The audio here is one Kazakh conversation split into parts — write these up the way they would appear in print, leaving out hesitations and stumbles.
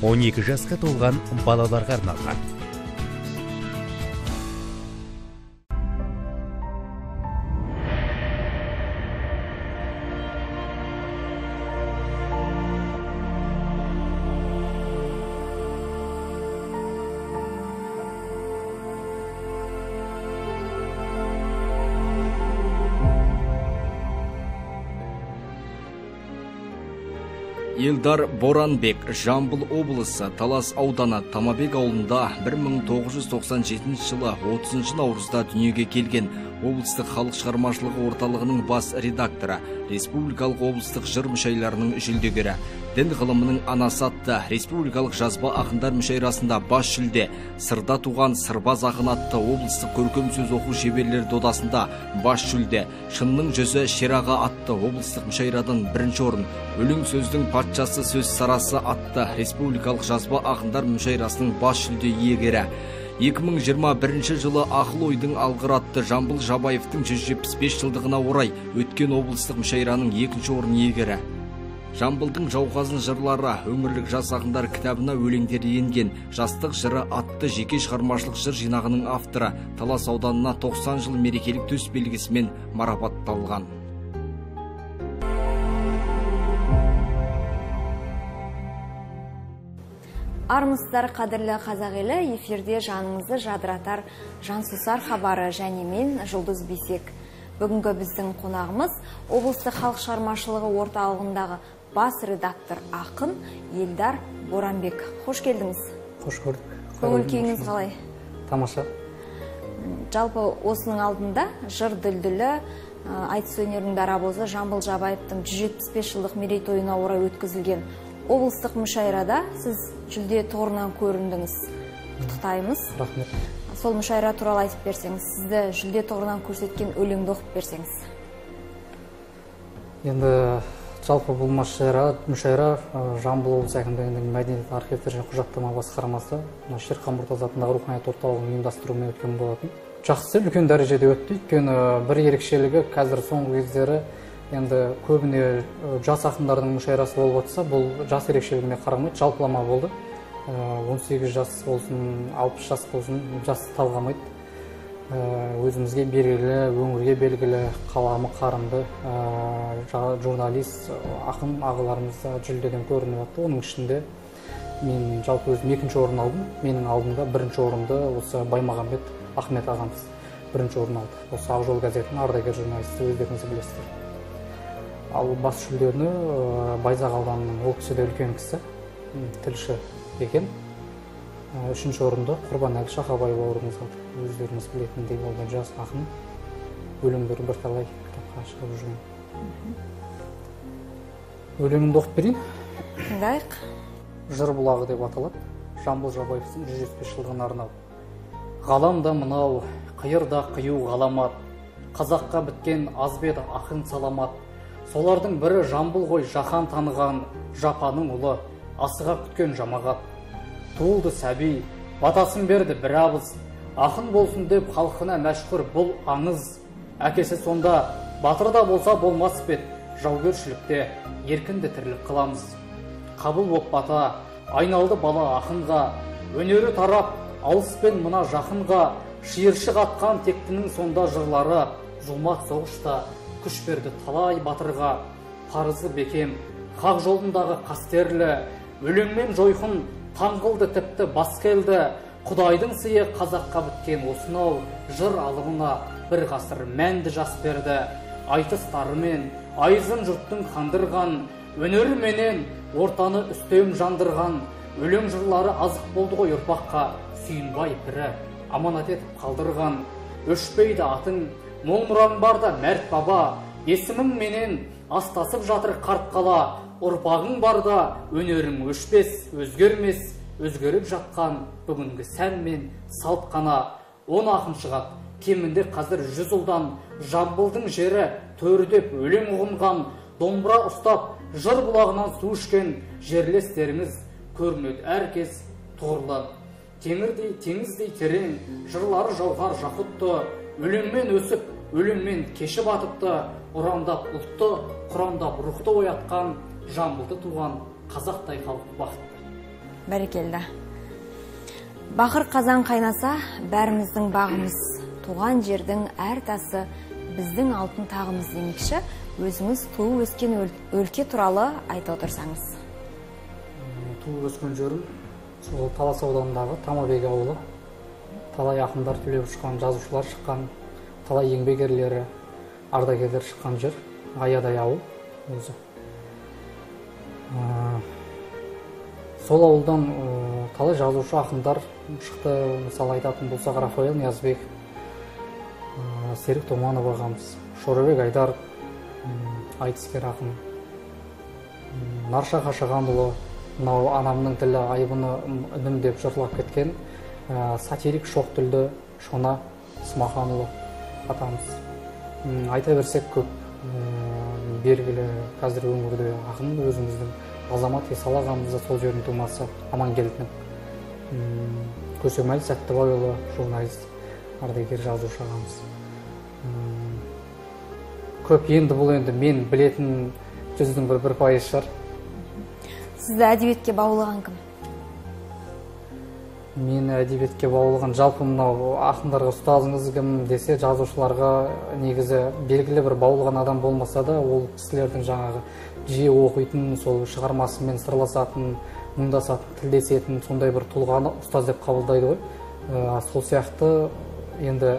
12 жасқа толған балаларға арналған. Елдар Боранбек, Жамбыл облысы, Талас ауданы, Тамабек ауылында 1997 жылы 30 наурызда дүниеге келген облыстық халық шығармашылығы орталығының бас редакторы, республикалық облыстық жыр мүшәйраларының жүлдегері, дін ғылымының анасы атты республикалық жазба ақындар мүшәйрасында бас жүлде, Сырда туған сырбаз ақын атты облыстық көркем сөз оқу шеберлері додасында бас жүлде, Шынның жүзі Шераға атты облыстық мүшәйрадан бірінші орын, өлең сөздің патшасы сөз сарасы атты республикалық жазба ақындар мүшәйрасының бас жүлде иегері. 2021 жылы ақыл ойдың алғыр атты Жамбыл Жабаевтың 175 жылдығына орай өткен облыстық мүшәйраның екінші орын иегері. Жамбылдың жауқазын жырлары өңірлік жас ақындар кітабына өлеңдері енген Жастық жыры атты жеке шығармашылық жыр жинағының авторы, Талас ауданына 90 жыл мерекелік төс белгісімен марапатталған. Армысыздар, қадірлі қазақ елі, эфирде жаныңызды жадыратар жансусар хабары және мен Жұлдыз Бисек. Бүгінгі біздің қонағымыз облыстық халық шығармашылығы орталығындағы бас редактор ақын Елдар Боранбек. Қош келдіңіз. Қош көрдік. Көңіл күйіңіз қалай? Тамаша. Жалпы осының алдында жыр дүлдүлі, айтыс өнерінің дарабозы Жамбыл Жабаевтың 175 жылдық мерейтойына орай өткізілген облыстық мүшәйрада сіз жүлде тұғырынан көріндіңіз. Құттықтаймыз. Рахмет. Сол мүшәйра туралы айтып берсеңіз, сізді жүлде тұғырынан көрсеткен өлеңді оқып берсеңіз. Енді жалпы бұл мүшәйра Жамбыл облысы әкімдігінің мәдениет, архивтер және құжаттама басқармасы Шерхан Мұртаза атындағы руханият орталығының ұйымдастыруымен өткен болатын. Жақсы, үлкен дәрежеде өтті. Өйткені бір ерекшелігі қазір соңғы кездері енді көбіне жас ақындардың мүшәйрасы болып отырса, бұл жас ерекшелігіне қарамайды, жалпылама болды. 18 жас болсын, 60 жас болсын, жас талғамайды. Өзімізге белгілі, өңірге белгілі, қаламы қарымды журналист, ақын ағаларымыз да жүлдеден көрініп жатты. Оның ішінде мен жалпы өзім екінші орын алдым. Менің алдымда бірінші орынды осы Баймағамбет Ахмет ағамыз бірінші орын алды. Осы Ақ жол газетінің ардагер журналисті, өздеріңіз білесіздер. Ал бас жүлдені Байзақ ауданының, ол кісі де үлкен кісі, тілші екен. Үшінші орынды Құрбанәлі Шахабай бауырымыз алды. Өздеріңіз білетіндей ол да жас ақын, өлеңдері бірталай кітапқа шығып жүрген. Өлеңімді оқып берейін. Тыңдайық. Жыр бұлағы деп аталады. Жамбыл Жабаевтың 175 жылдығына арнап. Ғалам да мынау, қиыр да қию ғаламат, қазаққа біткен аз ба еді ақын саламат. Солардың бірі Жамбыл ғой жаһан таныған, жапаның ұлы, асыға күткен жамағат. Туылды сәби, батасын берді бір абыз, ақын болсын деп халқына мәшһүр бұл аңыз. Әкесі сонда батыр да болса болмас бет, жаугершілікте еркінді тірлік қыламыз. Қабыл боп бата, айналды бала ақынға, өнері тарап, алыс пен мына жақынға, шиыршық атқан тектінің сонда жырлары, зұлмат соғышта күш берді талай батырға. Парызы бекем, хақ жолындағы қастерлі, өлеңмен жойқын таңғылды тіпті бас келді. Құдайдың сыйы қазаққа біткен осынау жыр алыбына бір ғасыр мәнді жас берді. Айтыстарымен айызын жұрттың қандырған, өнеріменен ортаны үстем жандырған, өлең жырлары азық болды ғой ұрпаққа, Сүйінбай пірі аманат етіп қалдырған. Өшпейді атың, мол мұраң бар да мәрт баба, есімің менен астасып жатыр қарт қала. Ұрпағың бар да өнерің өшпес, өзгермес, өзгеріп жатқан бүгінгі сән мен салт қана. Он ақын шығады, кемінде қазір 100 ұлдан, Жамбылдың жері төрдеп өлең ұғынған, домбыра ұстап, жыр бұлағынан су ішкен жерлестеріңіз көрінеді әркез тұғырлан. Теңірдей, теңіздей терең, жырлары жауһар жақұтты, өлеңмен өсіп, өлеңмен кешіп атыпты, ұрандап ұлтты, құрандап рухты оятқан Жамбылды туған қазақтай халық бақытты. Бәрекелді. Бақыр қазан қайнаса, бәріміздің бағымыз, туған жердің әр тасы біздің алтын тағымыз демекші, өзіңіз туып өскен өлке туралы айта отырсаңыз. Туып өскен жерім сол Талас ауданындағы Тамабек ауылы. Талай ақындар түлеп ұшқан, жазушылар шыққан, талай еңбек ерлері, ардагерлер шыққан жер, аядай ауыл өзі. Сол ауылдан талай жазушы ақындар шықты. Мысалы айтатын болсақ, Рафаэль Ниязбек, Серік Томанов ағамыз, Шорабек Айдаров, айтыскер ақын, Нарша Қашағанұлы, мынау анамның тілі айбыны інім деп жырлап кеткен сатирик шоқ тілді Шона Смаханұлы атамыз. Айта берсек көп, белгілі қазір өңірде ақын өзіміздің Азамат Есал ағамыз да сол жердің тумасы, Амангелдінің. Көсемәлі Сәттібайұлы журналист, ардагер жазушы ағамыз. Көп енді бұл енді мен білетін жүздің бір пайызы шығар. Сізді әдебиетке баулыған кім? Мені әдебиетке баулыған, жалпы мынау ақындарға ұстазыңыз кім десе, жазушыларға негізі белгілі бір баулыған адам болмаса да, ол кісілердің жаңағы жиі оқитын, сол шығармасымен сырласатын, мұңдасатын, тілдесетін сондай бір тұлғаны ұстаз деп қабылдайды ғой. Сол сияқты енді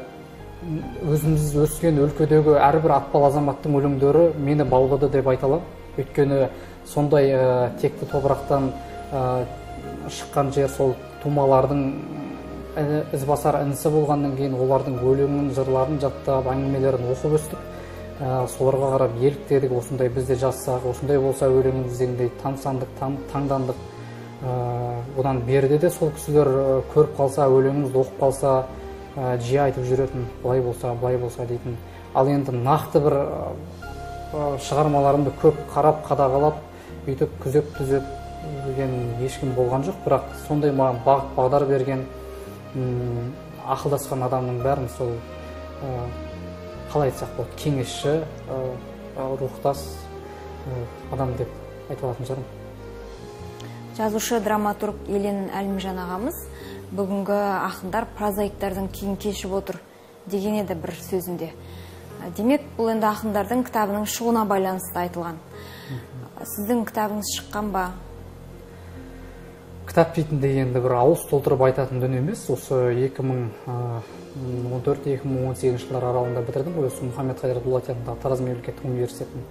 өзіміз өскен өлкедегі әрбір атпал азаматтың өлеңдері мені баулады деп айта аламын. Өйткені сондай текті топырақтан шыққан жер, сол тумалардың ізбасар інісі болғаннан кейін олардың өлеңін, жырларын жаттап, әңгімелерін оқып өстік. Соларға қарап еліктедік, осындай біз де жазсақ, осындай болса өлеңіміз дегендей тамсандық, таңдандық. Одан берде де сол кісілер көріп қалса, өлеңімізді оқып қалса, жиі айтып жүретін, былай болса, былай болса дейтін. Ал енді нақты бір шығармаларымды көп қарап, қадағалап, үйтіп күзеп түзеп деген ешкім болған жоқ, бірақ сондай маған бағыт бағдар берген, ақылдасқан адамның бәрін сол қалай айтсақ болады, кеңесші, рухтас адам деп айта алатын шығармын. Жазушы, драматург Елен Әлімжан ағамыз бүгінгі ақындар прозаиктардың күйін кешіп отыр деген еді бір сөзінде. Демек, бұл енді ақындардың кітабының шығуына байланысты айтылған. Сіздің кітабыңыз шыққан ба? Кітап дейтінде енді бір ауыз толтырып айтатын дүние емес. Осы 2014-2018 жылдар аралығында бітірдім ғой, осы Мұхаммед Хайдар Дулати атындағы Тараз мемлекеттік университетін.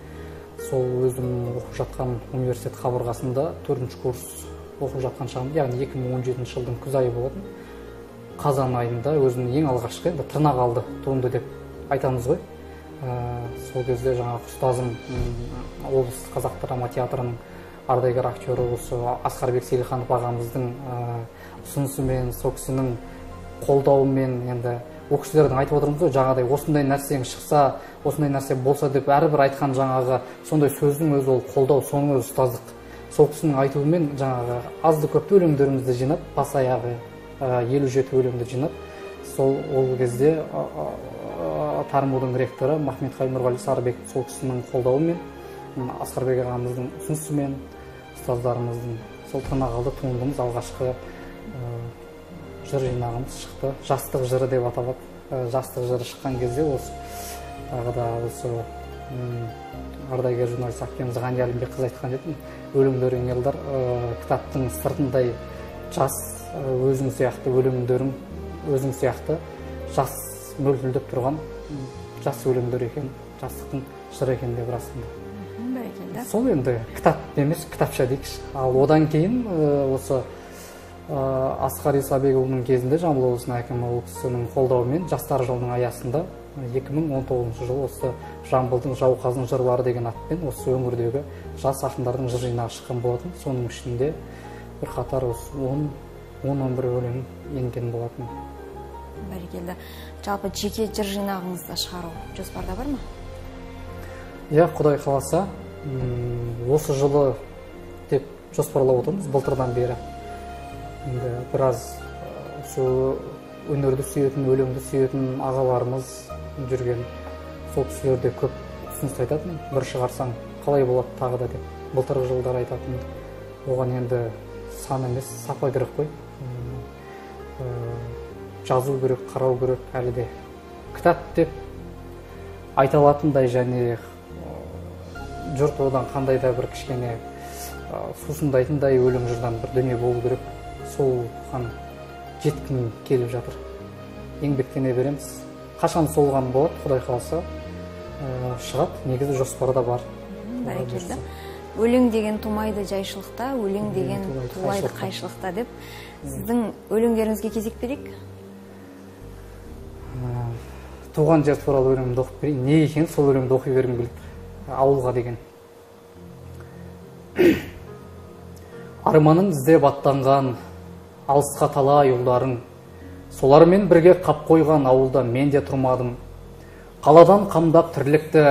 Сол өзім оқып жатқан университет қабырғасында 4-ші курс оқып жатқан шағымда, яғни 2017 жылдың күз айы болатын. Қазан айында өзімнің ең алғашқы енді тырнақ алды туынды деп айтамыз ғой. Сол кезде жаңағы ұстазым облыстық қазақ драма театрының ардагер актері осы Асқарбек Сейілханов ағамыздың ұсынысымен, сол кісінің қолдауымен, енді ол кісілердің айтып отырмыз ғой, жаңағыдай осындай нәрсең шықса, осындай нәрсе болса деп әрбір айтқан жаңағы сондай сөздің өзі ол қолдау, соның өзі ұстаздық. Сол кісінің айтуымен жаңағы азды көпті өлеңдерімізді жинап, бас аяғы 57 өлеңді жинап, сол ол кезде ТарМУ-дың ректоры Махметқали Нұрғали Сарыбек сол кісінің қолдауымен, Асқарбек ағамыздың ұсынысымен, ұстаздарымыздың сол тырнақ алды туындымыз алғашқы жыр жинағымыз шықты. Жастық жыры деп аталады. Жастық жыры шыққан кезде осы тағы да осы ардагер журналист әпкеміз Ғани Әлімбекқызы айтқан еді, өлеңдерің Елдар кітаптың сыртындай жас, өзің сияқты өлеңдерің өзің сияқты жас мөлтілдеп тұрған жас өлеңдер екен, жастықтың жыры екен деп расында. Сол енді кітап емес, кітапша дейікші. Ал одан кейін осы Асқар Исабекұлының кезінде Жамбыл облысының әкімі ол кісінің қолдауымен Жастар жылының аясында 2019 жылы осы Жамбылдың Жауқазын жырлары деген атпен осы өңірдегі жас ақындардың жыр жинағы шыққан болатын. Соның ішінде бірқатар осы 10-11 өлең енген болатын. Бәрекелді. Жалпы жеке жыр жинағыңызды шығару жоспарда бар ма? Иә, Құдай қаласа, осы жылы деп жоспарлап отырмыз, былтырдан бері. Енді біраз осы өнерді сүйетін, өлеңді сүйетін ағаларымыз жүрген, сол кісілер де көп ұсыныс айтатын, бір шығарсаң қалай болады тағы да деп былтырғы жылдар айтатын. Оған енді сан емес, сапа керек қой. Жазу керек, қарау керек әлі де. Кітап деп айта алатындай және жұрт одан қандай да бір кішкене сусындайтындай өлең жырдан бір дүние болу керек. Соған жеткім келіп жатыр. Еңбектене береміз. Қашан солған болады, Құдай қаласа, шығады. Негізі жоспарда бар. Бәрекелді. Өлең деген тумайды жайшылықта, өлең деген тулайды қайшылықта деп. Сіздің өлеңдеріңізге кезек берейік. Туған жер туралы өлеңімді оқып берейін. Не екенін сол өлеңді оқи бергім келді. Ауылға деген. Арманын іздеп аттанған алысқа талай ұлдарың, солармен бірге қап қойған ауылда мен де тұрмадым. Қаладан қамдап тірлікті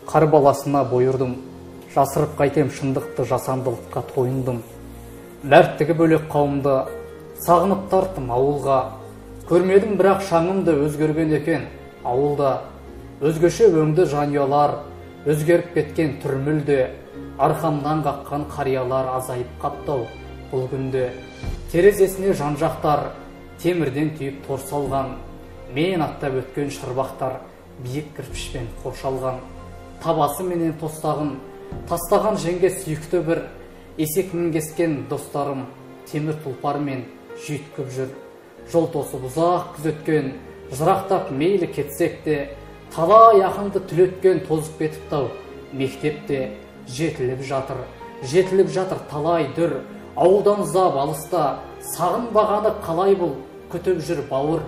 қар баласына бұйырдым. Жасырып қайтем шындықты, жасандылыққа тойындым. Мәрттігі бөлек қауымды сағынып тарттым ауылға. Көрмедім бірақ шаңымды, өзгерген екен ауылда. Өзгеше өңді жанұялар, өзгеріп кеткен түр мүлде. Арқамнан қаққан қариялар азайып қаптау бұл күнде. Терезесіне жан-жақтар темірден түйіп тор салған. Мен аттап өткен шырбақтар биік кірпішпен қоршалған. Табасы менен тостағын тастаған жеңге сүйікті бір есек мінгескен достарым темір тұлпармен жүйткіп жүр. Жол тосып ұзақ күзеткен, жырақтап мейлі кетсек те, талай ақынды түлеткен тозып кетіп тау мектепте жетіліп жатыр. Жетіліп жатыр талай дүр, ауылдан ұзап алыста, сағынбағаны қалай бұл, күтіп жүр бауыр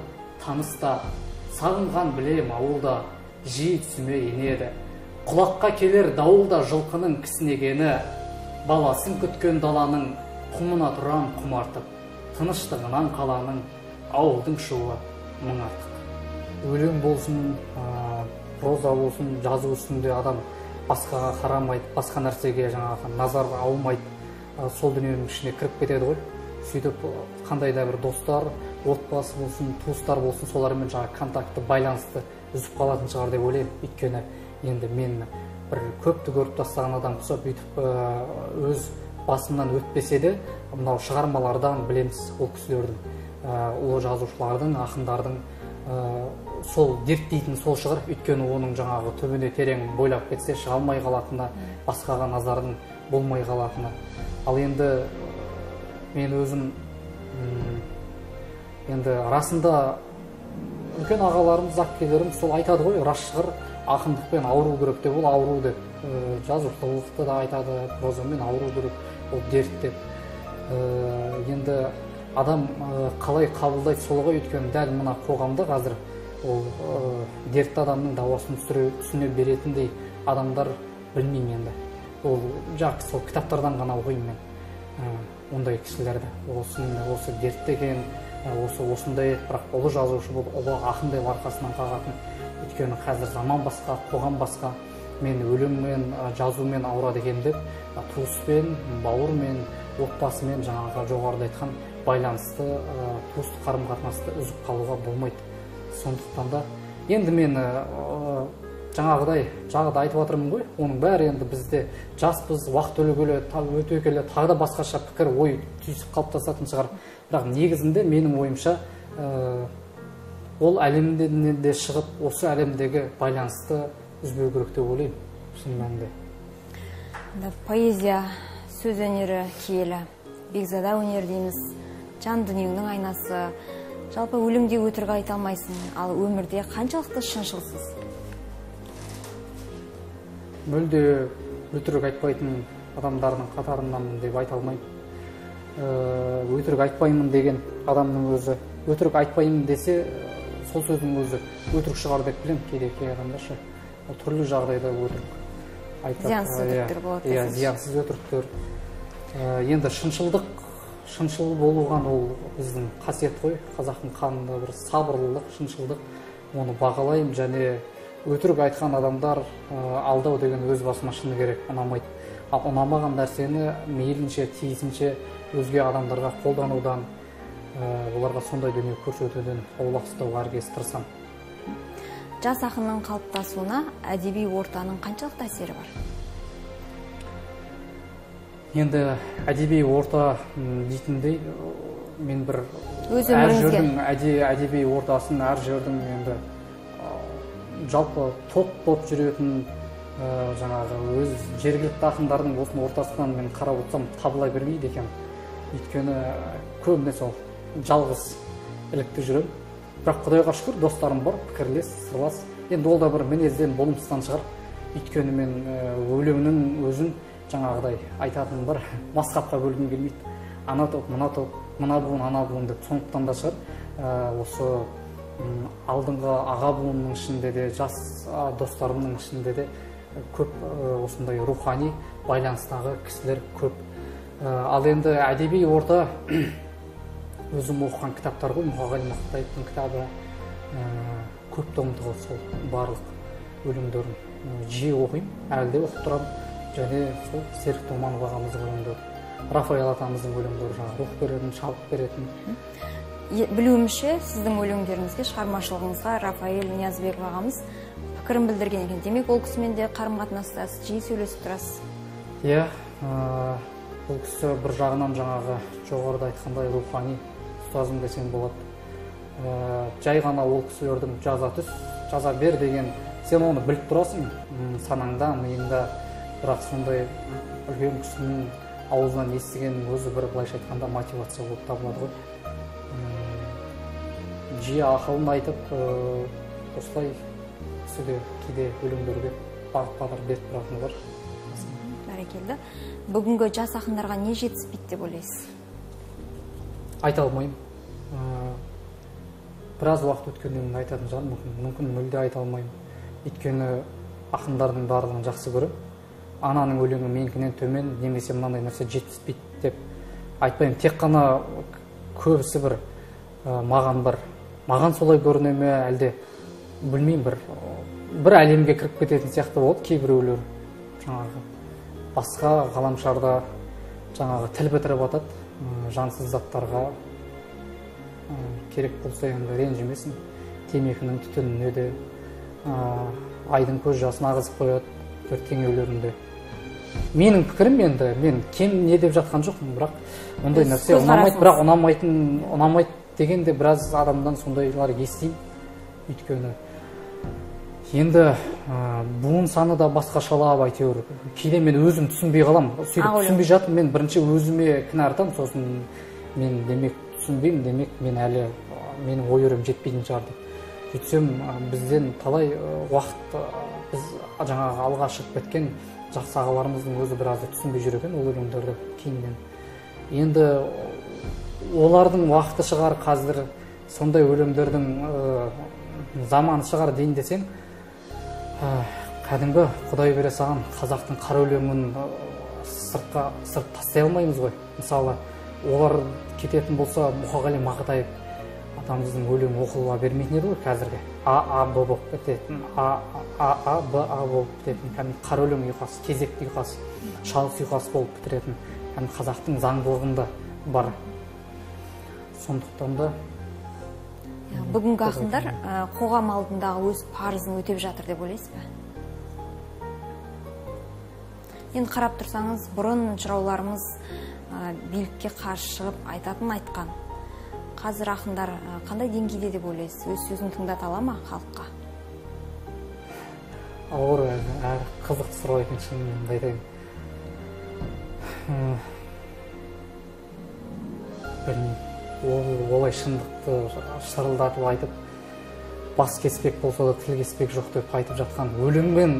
таныста. Сағынған білем ауылда, жиі түсіме енеді. Құлаққа келер дауылда жылқының кісінегені, баласын күткен даланың құмына тұрам құмартып, тыныштығынан қаланың ауылдың шуы мың артық. Өлең болсын, проза болсын, жазу үстінде адам басқаға қарамайды, басқа нәрсеге жаңағы назар аумайды, сол дүниенің ішіне кіріп кетеді ғой. Сөйтіп қандай да бір достар, отбасы болсын, туыстар болсын, солармен жаңағы контакты, байланысты үзіп қалатын шығар деп ойлаймын. Өйткені енді мен бір көпті көріп тастаған адам құсап, бүйтіп өз басымнан өтпесе де, мынау шығармалардан білеміз ол кісілердің, ұлы жазушылардың, ақындардың сол дерттейтін сол шығар. Өйткені оның жаңағы түбіне терең бойлап кетсе шыға алмай қалатыны, басқаға назардың болмай қалатыны. Ал енді мен өзім енді расында үлкен ағаларымыз, әпкелеріміз сол айтады ғой, рас шығар, ақындықпен ауру керек деп, ол ауру деп, жазушылықты да айтады, прозамен ауру керек, ол дерт деп. Енді адам қалай қабылдайды сол ғой, өйткені дәл мына қоғамда қазір ол дертті адамның дауасын түсіне беретіндей адамдар білмеймін енді. Ол жақ сол кітаптардан ғана оқимын мен ондай кісілерді. Осы дертті екен, осы осындай, бірақ ұлы жазушы болып, ұлы ақын деп арқасынан қағатын. Өйткені қазір заман басқа, қоғам басқа. Мен өлеңмен, жазумен ауырады екен деп туыспен, бауырмен, отбасымен жаңағы жоғарыда айтқан байланысты, туыстық қарым-қатынасты үзіп қалуға болмайды. Сондықтан да енді мен жаңағыдай жағы да айтып жатырмын ғой, оның бәрі енді бізде жаспыз, уақыт өте келе тағы да басқаша пікір, ой түйсік қалыптасатын шығар. Бірақ негізінде менің ойымша ол әлемден де шығып, осы әлемдегі байланысты үзбеу керек деп ойлаймын, шын мәнінде. Поэзия, сөз өнері киелі, бекзада өнер дейміз, жан дүниеңнің айнасы. Жалпы өлеңде өтірік айта алмайсың, ал өмірде қаншалықты шыншылсыз? Мүлде өтірік айтпайтын адамдардың қатарынанмын деп айта алмаймын. Өтірік айтпаймын деген адамның өзі, өтірік айтпаймын десе, сол сөздің өзі өтірік шығар деп білемін кейде кей адамдар ше. Ол түрлі жағдайда өтірік айтады. Зиянсыз өтіріктер болады. Иә, зиянсыз өтіріктер. Енді шыншылдық, шыншыл болуған ол біздің қасиет қой, қазақтың қанында бір сабырлылық, шыншылдық, оны бағалаймын. Және өтірік айтқан адамдар алдау деген өз басыма шыны керек ұнамайды. Ал ұнамаған нәрсені мейлінше, тиісінше өзге адамдарға қолданудан, оларға сондай дүние көрсетуден аулақ ұстауға әркез тырысамын. Жас ақынның қалыптасуына әдеби ортаның қаншалықты әсері бар? Енді әдеби орта дейтіндей, мен бір әр жердің әдеби ортасын, әр жердің енді жалпы топ болып жүретін жаңағы өз жергілікті ақындардың болсын ортасынан мен қарап отырсам табыла бермейді екен. Өйткені көбіне сол жалғыз ілікті жүремін. Бірақ Құдайға шүкір, достарым бар, пікірлес, сырлас. Енді ол да бір мінезден, болмыстан шығар. Өйткені мен өлеңнің өзін жаңағыдай айтатыным бар, масқапқа бөлгім келмейді. Ана топ, мына топ, мына буын, ана буын деп. Сондықтан да шығар, осы алдыңғы аға буынның ішінде де, жас достарымның ішінде де көп осындай рухани байланыстағы кісілер көп. Ал енді әдеби орта өзім оқыған кітаптар ғой, Мұқағали Мақатаевтың кітабы, көп томдығы, сол барлық өлеңдерін жиі оқимын, әлі де оқып тұрамын. Және сол Серік Томанов ағамыздың өлеңдері, Рафаэль атамыздың өлеңдері, жаңағы рух беретін, шабыт беретін. Білуімше, сіздің өлеңдеріңізге, шығармашылығыңызға Рафаэль Ниязбеков ағамыз пікірін білдірген екен. Демек, ол кісімен де қарым-қатынастасыз, жиі сөйлесіп тұрасыз. Иә, бұл кісі бір жағынан жаңағы жоғарыда айтқандай рухани ұстазым десем болады. Жай ғана ол кісілердің жаза түс, жаза бер деген, сен оны біліп тұрасың санаңда, миыңда, бірақ сондай үлкен кісінің аузынан естігеннің өзі бір былайша айтқанда мотивация болып табылады ғой. Жиі ақылын айтып, осылай кісі де кейде өлеңдерге бағыт-бағдар беріп тұратыны бар. Бәрекелді. Бүгінгі жас ақындарға не жетіспейді деп ойлайсыз? Айта алмаймын. Біраз уақыт өткеннен кейін айтатын шығармын, мүмкін мүлде айта алмаймын. Өйткені ақындардың барлығын жақсы көріп, ананың өлеңі менікінен төмен, немесе мынандай нәрсе жетіспейді деп айтпаймын. Тек қана көбісі бір маған солай көріне ме, әлде білмеймін, бір әлемге кіріп кететін сияқты болады кейбіреулер. Жаңағы басқа ғаламшарда жаңағы тіл бітіріп атады, жансыз заттарға керек болса енді ренжімесін, темекінің түтініне де, айдың көз жасын ағызып қояды бір теңеулерінде. Менің пікірім енді, мен кем не деп жатқан жоқпын, бірақ ондай нәрсе ұнамайды, бірақ ұнамайды дегенде біраз адамдан сондайлар естимін. Өйткені енді буын саны да басқашалап әйтеуір. Кейде мен өзім түсінбей қаламын. Сөйтіп түсінбей жатып, мен бірінші өзіме кінә артамын, сосын мен демек түсінбеймін, демек мен әлі менің ой өрім жетпейтін шығар деп. Сөйтсем бізден талай уақыт біз жаңағы алға шығып кеткен жақсы ағаларымыздың өзі біразды түсінбей жүр екен ол өлеңдерді кейіннен. Енді олардың уақыты шығар, қазір сондай өлеңдердің заманы шығар дейін десең, кәдімгі Құдай бере саған қазақтың қара өлеңін сыртқа сырт тастай алмаймыз ғой. Мысалы, олар кететін болса, Мұқағали Мақатаев атамыздың өлеңі оқыла бермейтін еді ғой қазіргі. А, А, Б болып бітетін, А, А, А, Б, А болып бітетін, кәдімгі қара өлең ұйқасы, кезекті ұйқас, шалыс ұйқас болып бітіретін, кәдімгі қазақтың заңдылығында бар. Сондықтан да бүгінгі ақындар қоғам алдындағы өз парызын өтеп жатыр деп ойлайсыз ба? Енді қарап тұрсаңыз, бұрын жырауларымыз билікке қарсы шығып айтатын айтқан. Қазір ақындар қандай деңгейде деп ойлайсыз? Өз сөзін тыңдата ала ма халыққа? Ауыр әрі қызықты сұрақ екен, шынымен айтайын. Білмеймін. Ол олай шындықты шырылдатып айтып, бас кеспек болса да тіл кеспек жоқ деп айтып жатқан, өлеңмен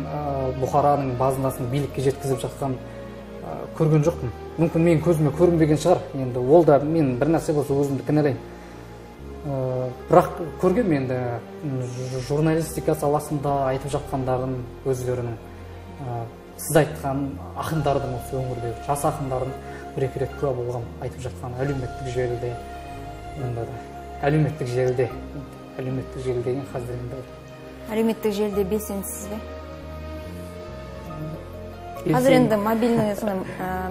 бұқараның базынасын билікке жеткізіп жатқан көрген жоқпын. Мүмкін менің көзіме көрінбеген шығар. Енді ол да мен бір нәрсе болса өзімді кінәлаймын. Бірақ көргенмін енді журналистика саласында айтып жатқандарын өздерінің, сіз айтқан ақындардың, осы өңірдегі жас ақындардың бір екі рет куә болғам айтып жатқан әлеуметтік желіде. Онда да әлеуметтік желіде, әлеуметтік желі деген қазір енді әлеуметтік желіде белсендісіз бе? Қазір енді мобильный, сондай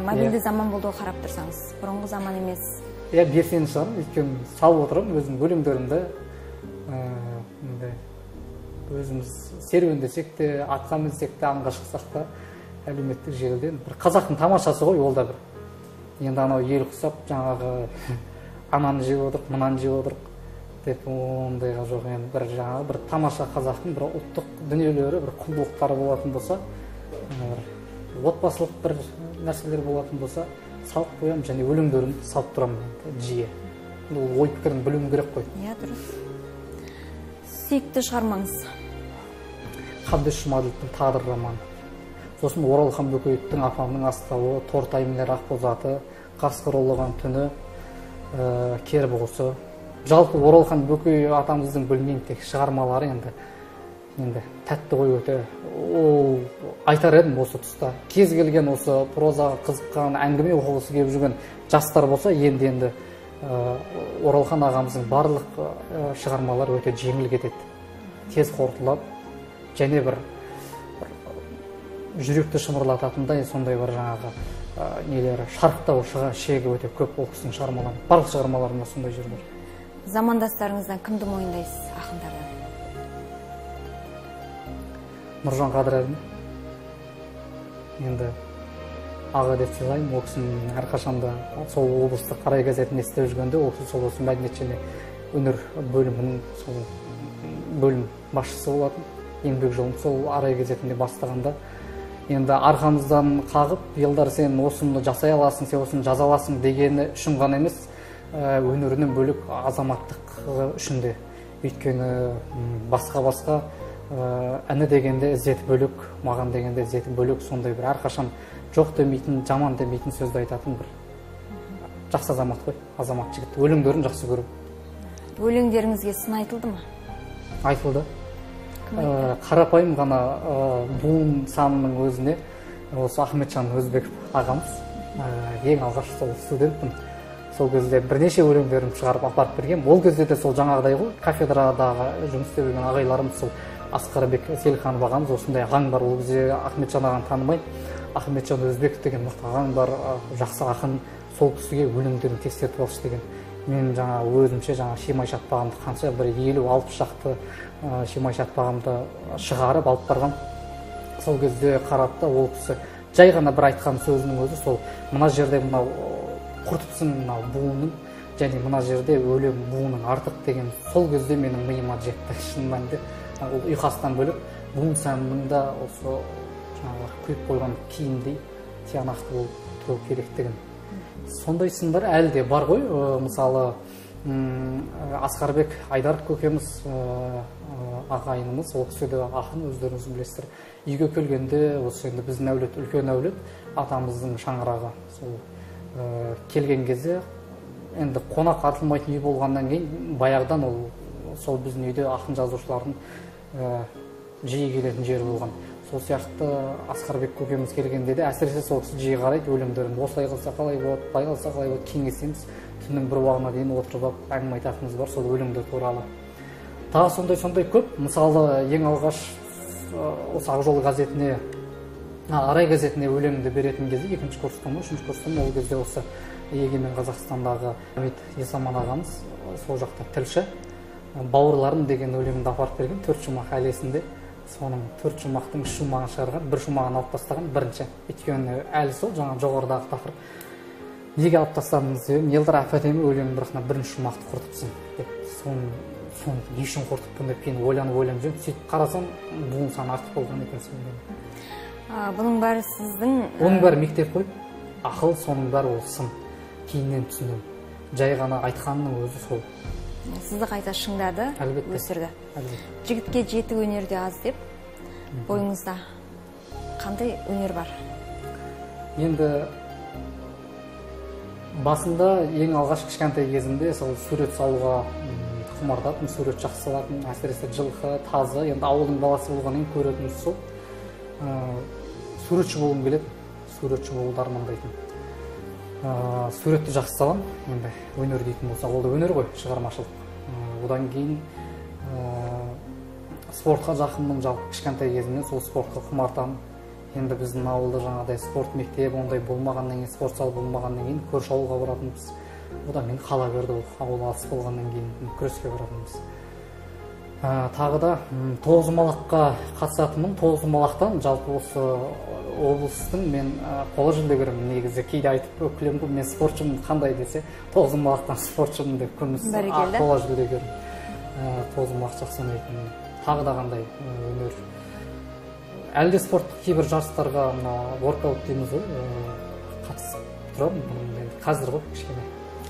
мобильді заман болды ғой, қарап тұрсаңыз, бұрынғы заман емес. Иә, белсенді шығармын, өйткені салып отырамын өзім өлеңдерімді. Енді өзіміз серуендесек те, атқа мінсек те, аңға шықсақ та әлеуметтік желіден бір қазақтың тамашасы ғой, ол да бір. Енді анау ел құсап жаңағы ананы жеп отырық, мынаны жеп отырық деп ондайға жоқ. Енді бір жаңағы бір тамаша қазақтың бір ұлттық дүниелері, бір құндылықтары болатын болса, бір отбасылық бір нәрселер болатын болса, салып қоямын және өлеңдерімді салып тұрамын жиі. Ол ой пікірін білуім керек қой. Иә, дұрыс. Сүйікті шығармаңыз? Қабдеш Жұмаділовтің «Тағдыр» романы. Сосын Оралхан Бөкеевтің «Апамның астауы», «Тортай мінер ақбозаты», «Қасқыр ұлыған түні», «Кербұғысы». Жалпы Оралхан Бөкей атамыздың білмеймін тек шығармалары енді тәтті ғой өте. Ол айтар едім осы тұста. Кез келген осы прозаға қызыққан, әңгіме оқығысы келіп жүрген жастар болса, енді Оралхан ағамыздың барлық шығармалары өте жеңіл кетеді. Тез қорытылады. Және бір жүректі шымырлататындай сондай бір жаңағы нелері, шарықтау шегі өте көп ол кісінің шығармалары. Барлық шығармаларында сондай жер бар. Замандастарыңыздан кімді мойындайсыз ақындардан? Нұржан Қадірәліні. Енді аға деп сыйлаймын. Ол кісінің әрқашанда сол облыстық Арай газетінде істеп жүргенде, ол кісі сол осы мәдениет және өнер бөлімінің сол бөлім басшысы болатын. Еңбек жолын сол Арай газетінде бастағанда енді арқамыздан қағып, Елдар сен осыны жасай аласың, сен осыны жаза аласың дегені үшін ғана емес, өнерінен бөлек азаматтық үшін де. Өйткені басқа-басқа әні дегенде ізеті бөлек, маған дегенде ізеті бөлек, сондай бір әрқашан жоқ демейтін, жаман демейтін сөзді айтатын бір жақсы азамат қой, азамат жігіт. Өлеңдерін жақсы көремін. Өлеңдеріңізге сын айтылды ма? Айтылды. Қарапайым ғана буын санының өзіне осы Ахметжан Өзбеков ағамыз, ең алғаш сол студентпін. Сол кезде бірнеше өлеңдерімді шығарып апарып бергем. Ол кезде де сол жаңағыдай ғой, кафедрадағы жұмыс істеп жүрген ағайларымыз, сол Асқарбек Селханов ағамыз, осындай ағаң бар. Ол кезде Ахметжан ағаны танымай, Ахметжан Өзбеков деген мықты ағаң бар, жақсы ақын, сол кісіге өлеңдерін тексертіп алшы деген. Мен жаңа өзімше жаңа Шимай шатпағымды қанша бір 50-60 шақты Шимай шатпағымды шығарып алып барған. Сол кезде қарады да ол кісі жай ғана бір айтқан сөзінің өзі сол мына жерде мынау құртыпсың мынау буынын, және мына жерде өлең буының артық деген сол кезде менің миыма жетті. Шын мәнінде ол ұйқастан бөлек буын санының да осы жаңағы құйып қойған киімдей тиянақты болып тұру керектігін. Сондай сындар әлі де бар ғой. Мысалы, Асқарбек Айдаров көкеміз, ағайынымыз, ол кісі де ақын, өздеріңіз білесіздер. Үйге келгенде осы енді біздің әулет, үлкен әулет, атамыздың шаңырағы. Сол келген кезде енді қонақ артылмайтын үй болғаннан кейін баяғыдан ол сол біздің үйде ақын жазушылардың жиі келетін жері болған. Сол сияқты Асқарбек көкеміз келгенде де әсіресе сол кісі жиі қарайды өлеңдерін. Осылай қылса қалай болады, былай қылса қалай болады, кеңесеміз. Түннің бір уағына дейін отырып алып әңгіме айтатынымыз бар сол өлеңдер туралы. Тағы сондай көп. Мысалы, ең алғаш осы Ақжол газетіне, Арай газетіне өлеңімді беретін кезде, екінші курста ма, үшінші курста ма, ол кезде осы Егемен Қазақстандағы Хамит Есаман ағамыз сол жақта тілші, Бауырларым деген өлеңімді апарып берген, 4 шумақ әлі есімде. Соның 4 шумақтың 3 шумағын шығарған, 1 шумағын алып тастаған бірінші. Өйткені әлі сол жаңа жоғарыдағы тақырып. Неге алып тастадыңыз деп, Елдар әп-әдемі өлеңнің бірақ мына бірінші шумақты құртыпсың деп, соны не үшін құртыппын деп кейін ойланып жүрмін. Сөйтіп қарасам, буын саны артық болған екен сонымен. Бұның бәрі сіздің... Оның бәрі мектеп қой. Ақыл, соның бәрі ол сын. Кейіннен түсіндім. Жай ғана айтқанның өзі сол. Сізді қайта шыңдады, өсірді. Жігітке жеті өнер де аз деп, бойыңызда қандай өнер бар? Енді басында ең алғаш кішкентай кезімде сол сурет салуға құмартатын, сурет жақсы салатын, әсіресе жылқы, тазы. Енді ауылдың баласы болғаннан кейін көретініміз сол. Суретші болғым келеді, суретші болуды армандайтын. Суретті жақсы салам, енді өнер дейтін болсақ, ол да өнер ғой, шығармашылық. Одан кейін спортқа жақынмын, жалпы кішкентай кезімнен сол спортқа құмартамын. Енді біздің ауылда жаңағыдай спорт мектебі ондай болмағаннан кейін, спорт залы болмағаннан кейін көрші ауылға баратынбыз. Одан кейін қала берді, ол ауыл алыс болғаннан кейін күреске баратынбыз. Тағы да тоғызқұмалаққа қатысатынмын. Тоғызқұмалақтан жалпы осы облыстың мен қола жүлдегерімін негізі. Кейде айтып күлемін ғой, мен спортшымын қандай десе, тоғызқұмалақтан спортшымын деп күміс қола жүлдегерім. Тоғызқұмалақ жақсы ойнайтынмын. Тағы да қандай өнер. Әлі де спорттық кейбір жарыстарға мына воркаут дейміз ғой, қатысып тұрамын. Енді қазір ғой кішкене.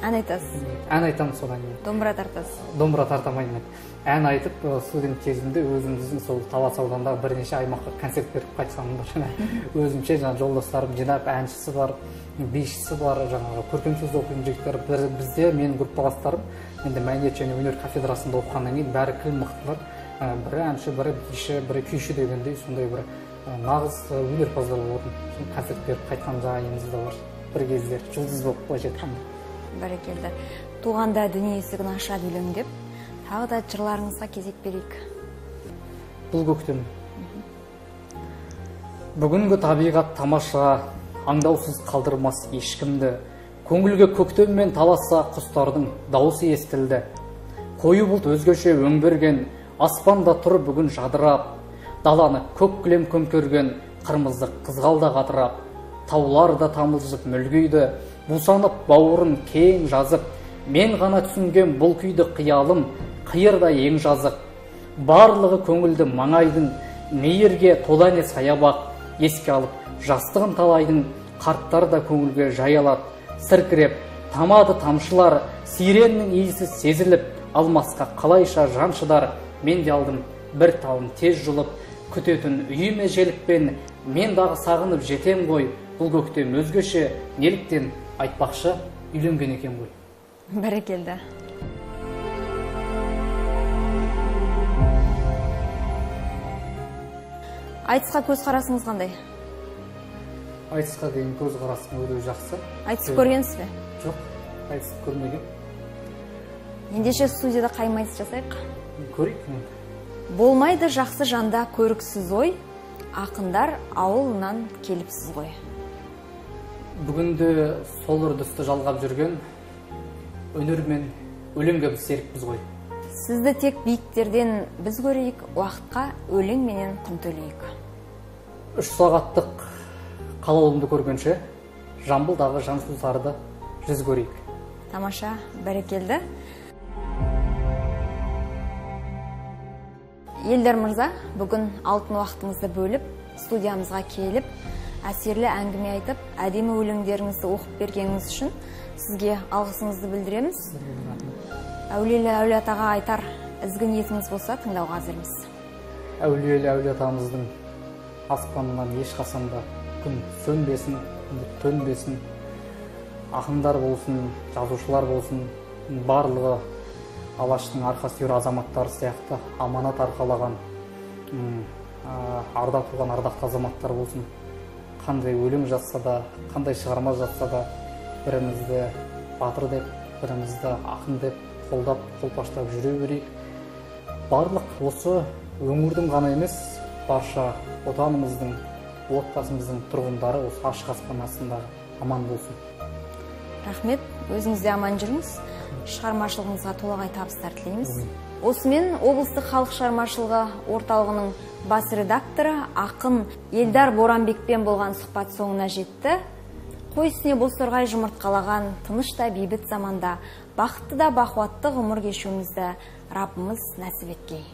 Ән айтасыз? Ән айтамын содан кейін. Домбыра тартасыз? Домбыра тартамаймын. Ән айтып, студент кезімде өзіміздің сол Талас ауданындағы бірнеше аймаққа концерт беріп қайтқаным бар. Өзімше жаңа жолдастарым жинап, әншісі бар, бишісі бар, жаңағы көркем сөз оқитын жігіттер. Бізде менің группаластарым енді мәдениет және өнер кафедрасында оқығаннан кейін бәрі кіл мықтылар. Бірі әнші, бірі биші, бірі күйші дегендей сондай бір нағыз өнерпаздар болатын. Концерт беріп қайтқан жайымыз да бар. Бір кездері жұлдыз болып былайша айтқанда. Бәрекелді. Туғанда дүние есігін ашады өлең деп, тағы да жырларыңызға кезек берейік. Бұл көктем. Бүгінгі табиғат тамаша, аңдаусыз қалдырмас ешкімді. Көңілге көктеммен таласа құстардың дауысы естілді. Қою бұлт өзгеше өң берген, аспанда тұр бүгін жадырап, даланы көк кілем көмкерген, қырмызы қызғалдақ атырап, таулар да тамылжып мүлгиді, бусанып бауырын кең жазып, мен ғана түсінген бұл күйді қиялым, қиырда ең жазық. Барлығы көңілді маңайдың, мейірге тола не саябақ, еске алып жастығын талайдың, қарттар да көңілге жай алады. Сіркіреп тамады тамшылар, сиреннің иісі сезіліп, алмасқа қалайша жан шыдар. Мен де алдым бір талын тез жұлып, күтетін үйіме желікпен, мен дағы сағынып жетем ғой. Бұл көктем өзгеше, неліктен айтпақшы үйленген екен ғой. Бәрекелді. Айтысқа көзқарасыңыз қандай? Айтысқа деген көзқарасым өте жақсы. Айтысып көргенсіз бе? Жоқ, айтысып көрмеген. Ендеше студияда қайым айтыс жасайық? Көрейік енді. Болмайды жақсы жанда көріксіз ой, ақындар ауылынан келіпсіз ғой. Бүгінде сол үрдісті жалғап жүрген өнер мен өлеңге біз серікпіз ғой. Сізді тек биіктерден біз көрейік, уақытқа өлең менен құн төлейік. 3 сағаттық қалауымды көргенше, Жамбылдағы жансусарды жүз көрейік. Тамаша, бәрекелді. Елдар мырза, бүгін алтын уақытыңызды бөліп, студиямызға келіп, әсерлі әңгіме айтып, әдемі өлеңдеріңізді оқып бергеніңіз үшін сізге алғысымызды білдіреміз. Әулиелі әулие атаға айтар ізгі ниетіңіз болса, тыңдауға әзірміз. Әулиелі әулие атамыздың аспанынан ешқашан да күн сөнбесін, төнбесін. Ақындар болсын, жазушылар болсын, барлығы Алаштың арқа сүйер азаматтары сияқты аманат арқалаған, арда туған ардақты азаматтар болсын. Қандай өлең жазса да, қандай шығарма жазса да, бірімізді батыр деп, бірімізді ақын деп қолдап, қолпаштап жүре берейік. Барлық осы өңірдің ғана емес, барша отанымыздың, отбасымыздың тұрғындары осы ашық аспан астында аман болсын. Рахмет, өзіңіз де аман жүріңіз. Шығармашылығыңызға толағай табыстар тілейміз. Осымен облыстық халық шығармашылығы орталығының бас редакторы ақын Елдар Боранбекпен болған сұхбат соңына жетті. Қой үстіне бозторғай жұмыртқалаған тыныш та бейбіт заманда бақытты да бақуатты ғұмыр кешуімізді Раббымыз нәсіп еткей.